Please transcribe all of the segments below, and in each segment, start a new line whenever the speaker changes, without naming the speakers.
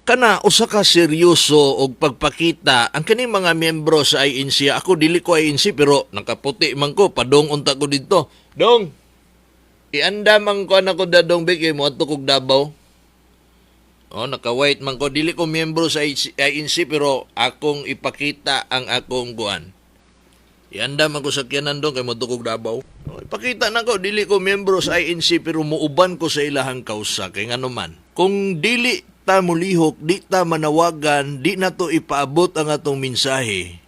Kana usa ka seryoso og pagpakita ang kaning mga miyembro sa INC. Ako, dili ko INC, pero nakaputi man ko, padong unta ko didto. Dong, ianda man ko nako dadong be kay moadto kog Davao. Oh, naka-white man ko. Dili ko miyembro sa INC, pero akong ipakita ang akong kuan. Ianda man ko sa sakyanan, dong, kay moadto kog Davao. Oh, ipakita na ko, dili ko miyembro sa INC, pero muuban ko sa ilahang kausa kay ngano man, kung dili ta mulihok, di ta manawagan, di na to ipaabot ang atong mensahe,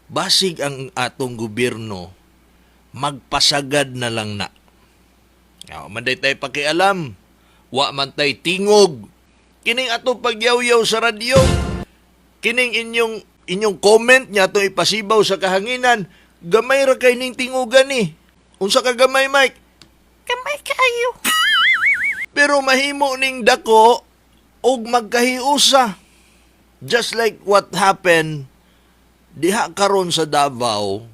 basig ang atong gobyerno magpasagad na lang na. Wa man diay tay pakialam. Wa man tay tingog. Kining atong pagyawyaw sa radyo, kining inyong inyong comment niya atong ipasibaw sa kahanginan, gamay ra kay ning tingugan ni. Unsa ka gamay, Mike?
Gamay kaayo.
Pero mahimo ning dako og magkahiusa. Just like what happened diha karon sa Davao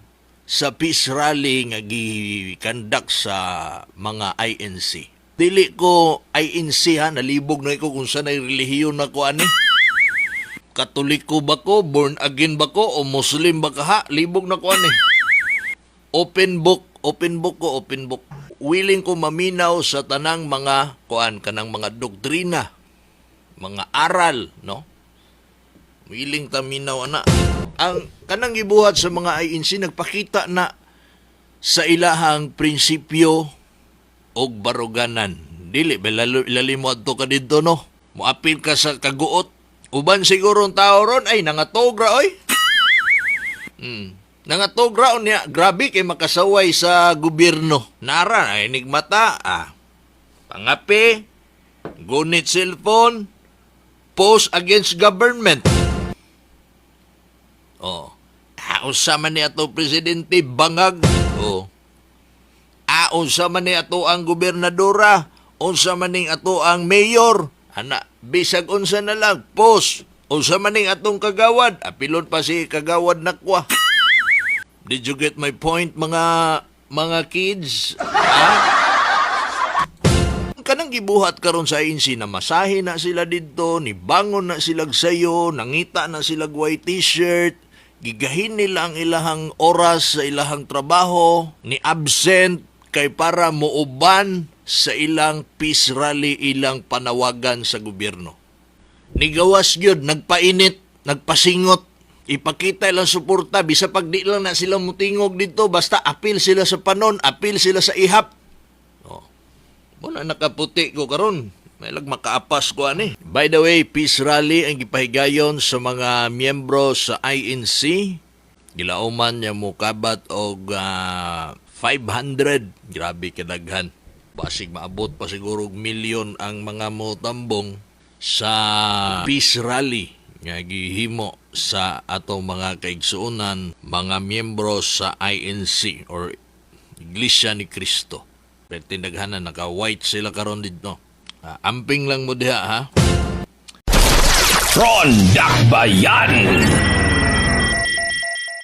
sa peace rally nga gi-conduct sa mga INC. Dili ko INC ha, nalibog na ko kung saan ay relihiyon na ko ani. Katoliko ba ko, born again ba ko, o Muslim ba ka ha? Libog na ko ani. Open book, open book ko, open book. Willing ko maminaw sa tanang mga kuan, kanang mga doktrina, mga aral, no? Willing ta minaw ana. Ang kanang gibuhat sa mga INC, nagpakita na sa ilahang prinsipyo og baruganan. Dili ba lalo ilalim mo adto ka didto, no? Moapil ka sa kaguot. Uban siguro ang tao ron ay nangatogra oy. Nangatogra niya, grabe kay makasaway sa gobyerno. Nara ay nigmata ah. Pangape, gunit cellphone, post against government. Oh. Ah, unsa man ni ato presidente, bangag. Oh. Ah, unsa man ni ato ang gobernadora, unsa man ning ato ang mayor. Ana, bisag unsa na lang, post. Unsa man ning atong kagawad, apilon pa si kagawad nakwa. Did you get my point, mga kids? Ha? Kanang gibuhat karon sa INC na masahe na sila didto, ni bangon na sila sayo, nangita na sila white t-shirt, gigahin nila ang ilahang oras sa ilahang trabaho, ni absent kay para muuban sa ilang peace rally, ilang panawagan sa gobyerno. Nigawas gyud, nagpainit, nagpasingot, ipakita ilang suporta, bisa pag di lang na sila mutingog dito, basta apil sila sa panon, apil sila sa ihap. Oh. Muna nakaputi ko karon. May lag makaapas ko ani. By the way, peace rally ang gipahigayon sa mga miyembro sa INC. Gilauman niya mukabat og 500. Grabe kadaghan. Basig maabot pa siguro og milyon ang mga motambong sa peace rally nga gihimo sa atong mga kaigsuonan, mga miyembro sa INC or Iglesia ni Cristo. Pero tinaghanan, naka-white sila karon didto. Ah, amping lang mo diha ha.
Ronda Bayan.